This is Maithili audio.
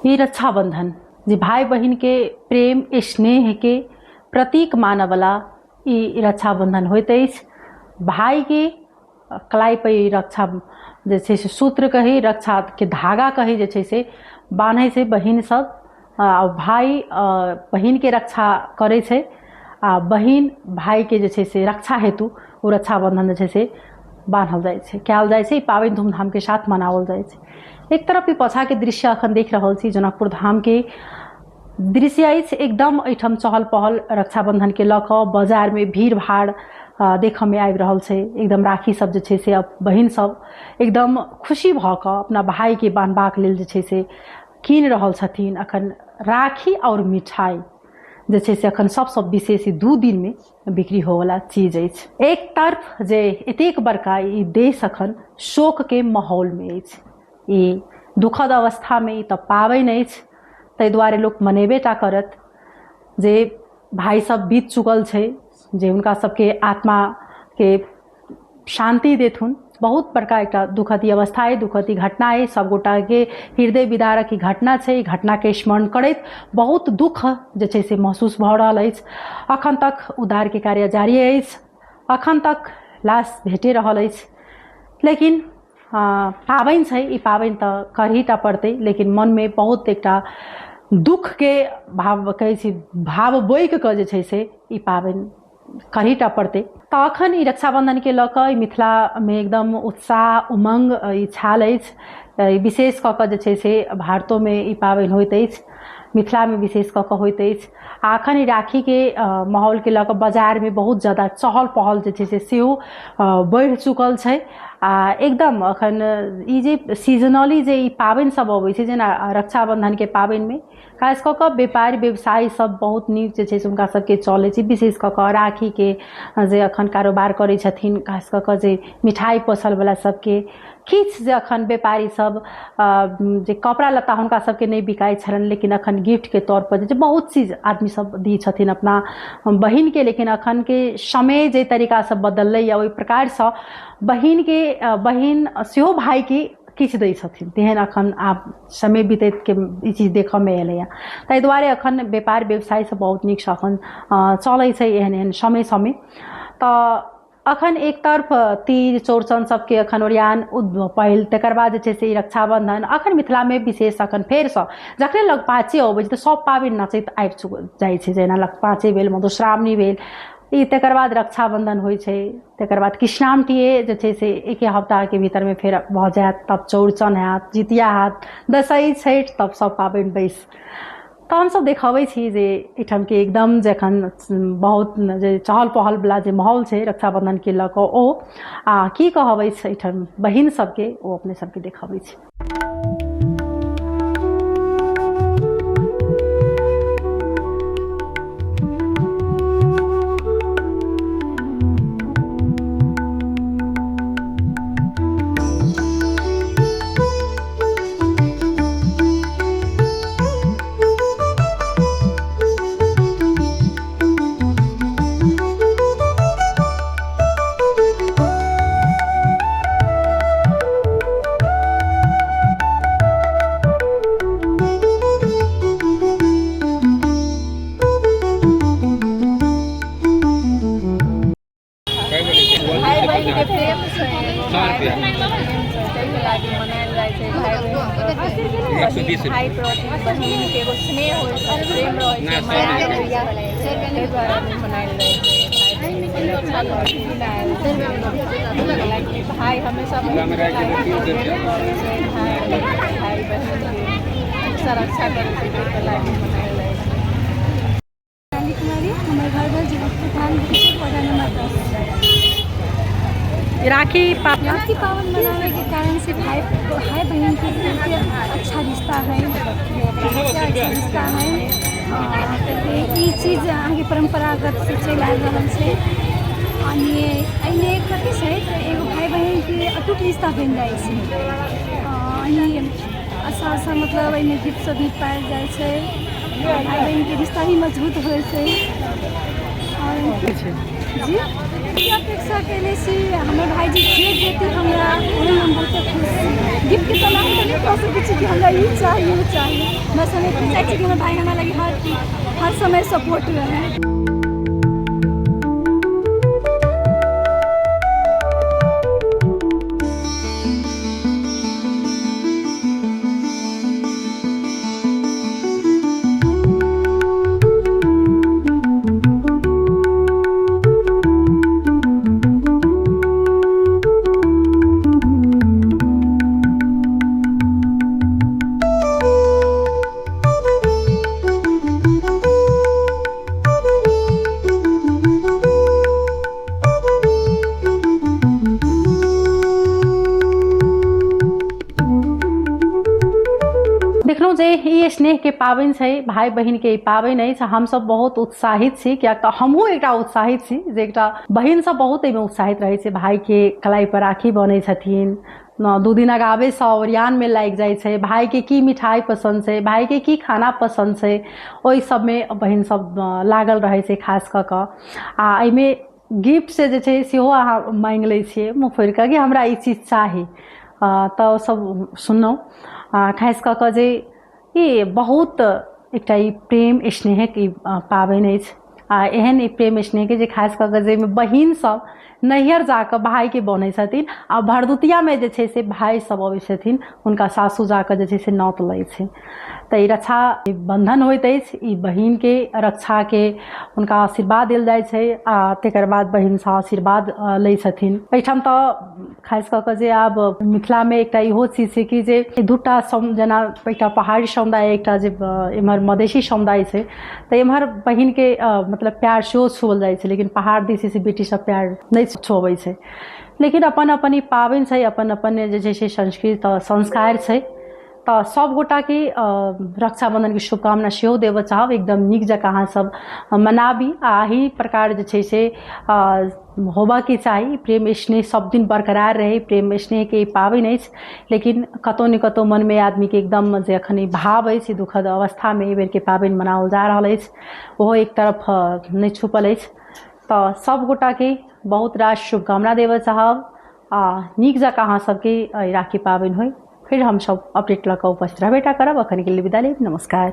ई रक्षाबंधन जे भाई बहिन के प्रेम स्नेह के प्रतीक मानवला ई रक्षाबंधन होइत अछि। भाई के कलाई पर ई रक्षा जे छै से सूत्र कही, रक्षा के धागा कही जे छै से बान्है छै बहिन सब आ भाई बहिन के रक्षा करै छै आ बहिन भाई के जे छै से रक्षा हेतु ओ रक्षाबंधन जे छै से बान्हल जाइ छै, कयल जाइ छै। ई पाबनि धूमधाम के साथ मनाओल जाइ छै। एक तरफ ई पाछा के दृश्य अखन देख रहल छी, जनकपुर धाम के दृश्य अछि। एकदम एहिठाम चहल पहल रक्षाबंधन के लऽ कऽ बाजार में भीड़ भाड़ देखऽ में आबि रहल छै। एकदम राखी सब जे छै से अब बहिन सब एकदम खुशी भऽ कऽ अपना भाई के बान्हबाक लेल जे छै से कीन रहल छथिन। अखन राखी और मिठाई जे छै से अखन सबसँ विशेष 2 दिन में बिक्री होवला चीज अछि। एक तरफ जे एतेक बड़का ई देश अखन शोक के माहौल में अछि, ई दुखद अवस्था में ई तऽ पाबनि अछि, ताहि दुआरे लोक मनेबे टा करत। जे भाई सब बीत चुकल छै, जे हुनका सबके आत्मा के शांति देथुन। बहुत बड़का एकटा दुखद अवस्था अइ, दुखद घटना अइ, सब गोटा के हृदय विदारक ई घटना छै। ई घटना के स्मरण करैत बहुत दुख जे छै से महसूस भऽ रहल अछि। अखन तक उद्धार के कार्य जारी अछि, अखन तक लाश भेटे रहल अछि, लेकिन पाबनि छै, ई पाबनि तऽ करही टा पड़तै। लेकिन मनमे बहुत एकटा दुखके भाव कहै छी, भाव बोकि कऽ जे छै से ई पाबनि करही टा पड़तै। तऽ अखन ई रक्षाबंधनके लऽ कऽ मिथिलामे एकदम उत्साह उमंग ई छाल अछि। विशेष कऽ कऽ जे छै से भारतोमे ई पाबनि होइत अछि, मिथिलामे विशेष कऽ कऽ होइत अछि। आ अखन ई राखीके माहौलके लऽ कऽ बाजारमे बहुत ज्यादा चहल पहल जे छै से सेहो बढ़ि चुकल छै। आ एकदम अखन ई जे सीजनली जे ई पाबनि सब अबै छै, जेना रक्षाबंधनके पाबनिमे खास कऽ कऽ व्यापारी व्यवसायी सब बहुत नीक जे छै से हुनका सबके चलै छै। विशेष कऽ कऽ राखीके जे अखन कारोबार करै छथिन, खास कऽ कऽ जे मिठाइ पसलवला सबके, किछु जे अखन व्यापारी सब जे कपड़ा लत्ता हुनका सबके नहि बिकाइ छलनि, लेकिन अखन गिफ्टके तौर पर जे छै बहुत चीज आदमी सब दै छथिन अपना बहिनके। लेकिन अखनके समय जे तरीकासँ बदललै या ओहि प्रकारसँ बहिनके बहिन सेहो भाइके किछु दै छथिन, तेहन अखन आब समय बीतैतके ई चीज देखऽमे एलैए। ताहि दुआरे अखन व्यापार व्यवसाय सब बहुत नीकसँ अखन चलै छै एहन एहन समय समय। तऽ अखन एक तरफ तीज चौड़चन सबके अखन ओरियान पहिल, तकर बाद जे छै से ई रक्षाबंधन अखन मिथिलामे विशेष अखन फेरसँ जखने लगपाचे अबै छै तऽ सब पाबनि नचैत आबि जाइ छै। जेना लगपाचे भेल, मधुश्रावणी भेल, ई तकर बाद रक्षाबंधन होइ छै, तकर बाद कृष्णाष्टमीए जे छै से एके हफ्ताके भीतरमे फेर भऽ जायत, तब चौड़चन हैत, जितिया हैत, दसैँ छठि, तब सब पाबनि बैस। तऽ हमसब देखबै छी जे एहिठामके एकदम जखन बहुत जे चहल पहलवला जे माहौल छै रक्षाबंधनके लऽ कऽ ओ आ की कहब अछि एहिठाम बहिन सबके, ओ अपने सबके देखबै छी। भाई बहिन के प्रेम छै, भाई बहिन के प्रेम छै, ताहिके लागि मनायल जाइ छै। भाई बहिन, भाई प्रति बहिन के एगो स्नेह होइ छै, प्रेम रहै छै, माया रहै छै, ताहि दुआरे मनायल जाइ छै। भाई बहिन के रक्षा करै छै, लागि भाई हमेशा बहिन के लागि करै छै, भाई बहिन के हमेशा रक्षा करै छै, ताहिके लागि मनायल जाइ छै। रानी कुमारी, हमर घर भेल जनकपुर धाम वार्ड नंबर 10। राखी पाबनि, राखी पावन मनावे के कारण से भाई भाई बहन के बहुते अच्छा रिश्ता है, बहुते अच्छा रिश्ता है। ई चीज अहाँके परम्परागत से चलि आबि रहल छै। अनि एहिमे कथी छै तऽ एगो भाई बहिनके अटूट रिश्ता बनि जाइ छै। अनि अच्छा अच्छा मतलब एहिमे गिफ्ट सब भी पायल जाइ छै, भाई बहिनके रिश्ता भी मजबूत होइ छै। आओर जी ई अपेक्षा केने छी, हमर भाइजी जे देती हमरा ओहिमे हम बहुते खुश छी। गिफ्टके तऽ हम तऽ नहि कह सकै छी कि हमरा ई चाही ओ चाही, बस हम एतबे चाहै छी कि हमर भाइ हमरा लागि हर समय सपोर्ट रहै। देखलहुँ जे ई स्नेहके पाबनि छै, भाय बहिनके ई पाबनि अछि। हमसब बहुत उत्साहित छी, कियाक तऽ हमहूँ एकटा उत्साहित छी जे एकटा बहिन सब बहुत एहिमे उत्साहित रहै छै। भायके कलाई पर राखी बनै छथिन, 2 दिन अगाबेसँ ओरियानमे लागि जाइ छै, भायके की मिठाइ पसन्द छै, भायके की खाना पसन्द छै, ओहि सबमे बहिन सब लागल रहै छै खास कऽ कऽ। आ एहिमे गिफ्ट से जे छै सेहो अहाँ माँगि लै छियै मुँह फोड़ि कऽ कि हमरा ई चीज चाही, तऽ सब सुनलहुँ। खास कऽ कऽ जे ई बहुत एकटा ई प्रेम स्नेहक ई पाबनि अछि। आ एहन ई प्रेम स्नेहके जे खास कऽ कऽ जाहिमे बहिन सब नैहर जाकऽ भायके बन्है छथिन आ भरदुतियामे जे छै से भाय सब अबै छथिन, हुनका सासु जाकऽ जे छै से नौत लै छै। तऽ ई रक्षा बंधन होइत अछि, ई बहिनके रक्षाके हुनका आशीर्वाद देल जाइ छै आ तकर बाद बहिनसँ आशीर्वाद लै छथिन। एहिठाम तऽ खास कऽ कऽ जे आब मिथिलामे एकटा इहो चीज छै कि जे दूटा जेना एकटा पहाड़ी समुदाय, एकटा जे एम्हर मधेशी समुदाय छै, तऽ एम्हर बहिनके मतलब प्यार सेहो छुअल जाइ छै, लेकिन पहाड़ दिस से बेटी सब प्यार नहि छुअबै छै। लेकिन अपन अपन ई पाबनि छै, अपन अपन जे छै से संस्कृत संस्कार छै। तऽ सब गोटाके रक्षाबंधनके शुभकामना सेहो देबऽ चाहब। एकदम नीक जकाँ अहाँ सब मनाबी आ एहि प्रकार जे छै से होबाके चाही। प्रेम स्नेह सब दिन बरकरार रहै, प्रेम स्नेहके ई पाबनि अछि। लेकिन कतहु ने कतहु मनमे आदमीके एकदम जे एखन ई भाव अछि, दुखद अवस्थामे एहि बेरके पाबनि मनाओल जा रहल अछि, ओहो एक तरफ नहि छुपल अछि। तऽ सब गोटाके बहुत रास शुभकामना देबऽ चाहब आ नीक जकाँ अहाँ सबके राखी पाबनि होइ। फिर हम सब अपडेट लऽ कऽ उपस्थित रहबे टा करब। अखन के लिए विदा लेब, नमस्कार।